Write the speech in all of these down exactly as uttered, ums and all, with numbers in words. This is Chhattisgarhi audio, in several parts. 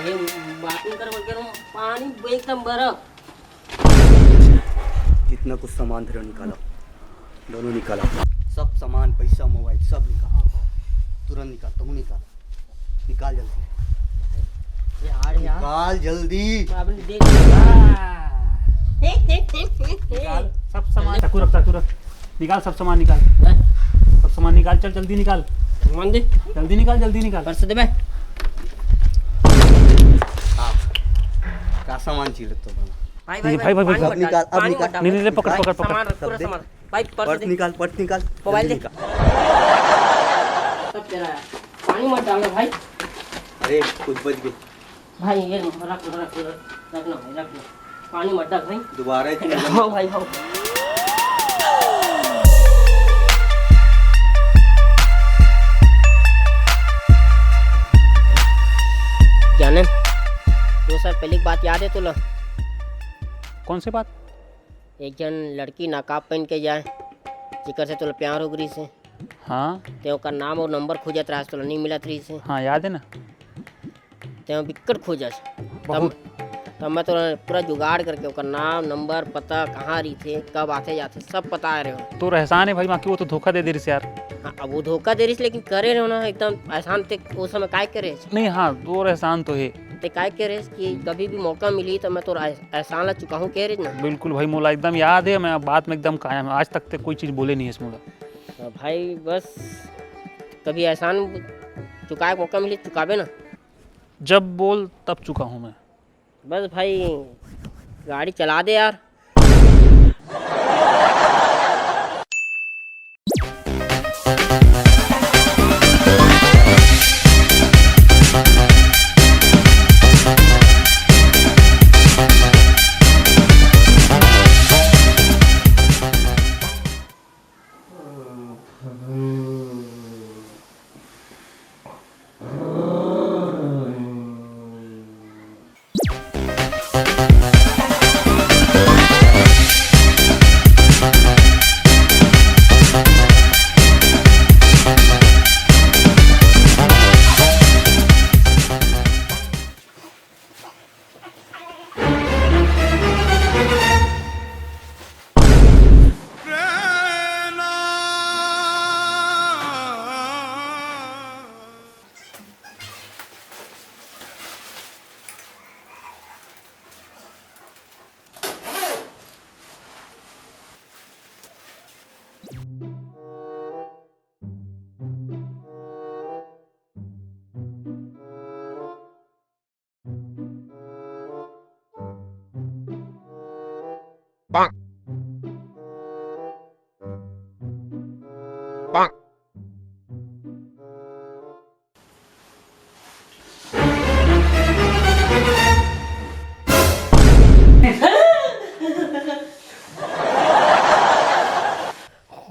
ए, बात नहीं कर बोल के रहा हूँ। पानी एकदम बर्फ। जितना कुछ सामान धरे निकालो, दोनों निकालो। सब सामान, पैसा, मोबाइल, सब निकाल। तुरंत निकाल, तुम निकाल, निकाल जल्दी। यार, यार। निकाल जल्दी। आपने देख लिया। निकाल, सब सामान। चाकू रख, चाकू रख। निकाल, सब सामान निकाल। हैं? सब सामान निकाल, चल जल्दी निकाल। सामान दे। जल्दी निकाल, जल्दी निकाल। पर्स दे बे। हाँ। का सामान चाहिए तो बना? भाई, ये भाई, भाई, भाई, पानी अब मत डाल, निकाल, अब पानी निकाल। मत डाल। नहीं, नहीं, नहीं, पकड़, भाई, पकड़, पकड़। सामान रख, पूरा सब दे। सामान। भाई, पर्स पर्स दे। निकाल, पर्स निकाल। मोबाइल दे। जल्दी निकाल। सब तेरा है। पानी मत डालना भाई। अरे, कुछ बच गए। भाई, ये रख, रख, रख, रख, रखना भाई, रखना। पानी मत डाल भाई। दोबारा इतनी हो भाई, हो। जाने, दो साल पहले की बात याद है तोला? कौन सी बात? एक जन लड़की नकाब पहन के जाए, जेकर से तोला प्यार हो गई से। हाँ। ते ओकर नाम और नंबर खोजत रहा, तोला नहीं मिलत रही से। हाँ, याद है ना। ते बिक्कट खोजस। तब, बहुत। तब मैं तो पूरा जुगाड़ करके ओकर नाम, नंबर, पता, कहाँ रहिथे, कब आथे जाथे, सब पता रहे हो। तोर एहसान है भाई, बाकी वो तो धोखा दे दे रहिस यार। हाँ, अब वो धोखा दे रहिस, लेकिन करे रहे हो ना एकदम एहसान। ते उस समय काय करे? नहीं, हाँ, तोर एहसान तो है। ते काय करे कि कभी भी मौका मिली तो मैं तोर एह-, एहसान ला चुकाहूँ, कह रहे ना। बिल्कुल भाई, मोला एकदम याद है, मैं बात में एकदम कायम है। आज तक ते कोई चीज़ बोले नहीं है मोला। तो भाई बस कभी एहसान चुकाए के मौका मिली, चुकाबे ना। जब बोल तब चुका हूँ मैं। बस भाई, गाड़ी चला दे यार।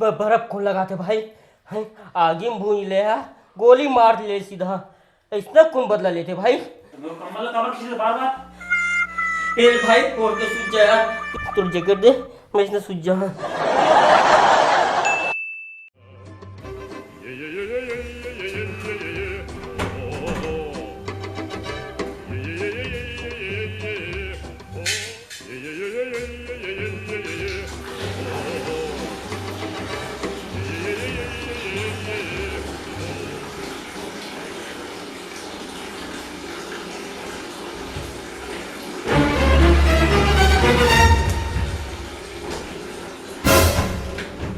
ब-, बर्फ कौन लगाथे भाई? हैं? आगी में भूंज ले हा, गोली मार ले सीधा। ऐसना कौन बदला लेथे भाई? तो कम्बल ला काबर खींचत बार-बार? ए भाई, ओढ़ के सूत जा यार। तोर जैकेट दे, मैं इसने सूत जा।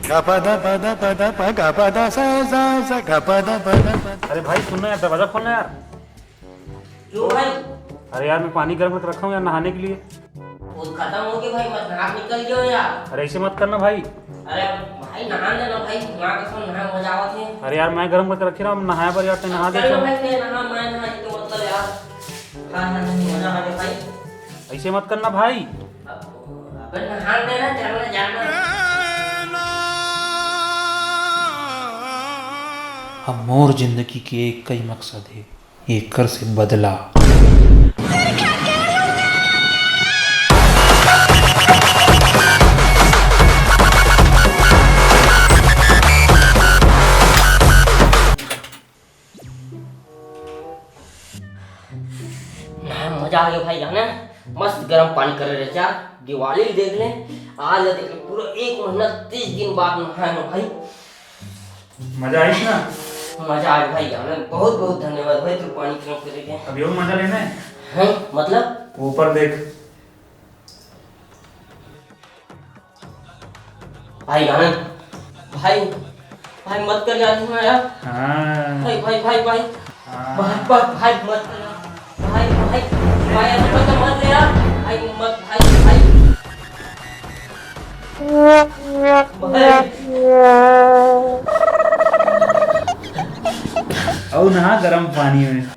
गपद पद पद प गपद सा सा सा गपद पद पद। अरे भाई, सुन ना यार, दरवाजा खोलना यार। क्यों भाई? अरे यार, मैं पानी गर्म करके रखा हूँ यार, नहाने के लिए। वो खत्म हो गया भाई, मैं नहा निकल गया यार। अरे ऐसे मत करना भाई। अरे भाई, नहा लेना भाई, माँ कसम नहा मजा आवत है। अरे यार, मैं गर्म करके रखे रहा हूँ, नहाया पर यार, तैं नहा दे चल तो। भाई, तैं नहा, मैं नहा, ये तो मतलब यार। हाँ, हाँ, हाँ, मजा आ गया भाई। ऐसे मत करना भाई। अब, अबे नहा लेना, चलना जाना। अब मोर जिंदगी के एक कई मकसद है। एकर से बदला। जा रे भाई, जाने मस्त गरम पानी करे रहे, जा दिवाली देख ले, आज देख ले, पूरा एक महीना तीस दिन बाद नहाए हँव भाई। मजा आइस ना? मजा आइस भाई, जाने बहुत बहुत धन्यवाद भाई, तू पानी गरम करे के। अभी और मजा लेना है? हैं? मतलब? ऊपर देख। भाई आनंद, भाई, भाई मत कर यार, इतना यार। हाँ। भाई, भाई, भाई, भाई। हाँ। भाई, भाई, भाई मत कर यार। भाई, भाई, भाई ऐसा मत कर, मत ले यार। भाई मत, भाई, भाई। भाई। अउ नहा गरम पानी में।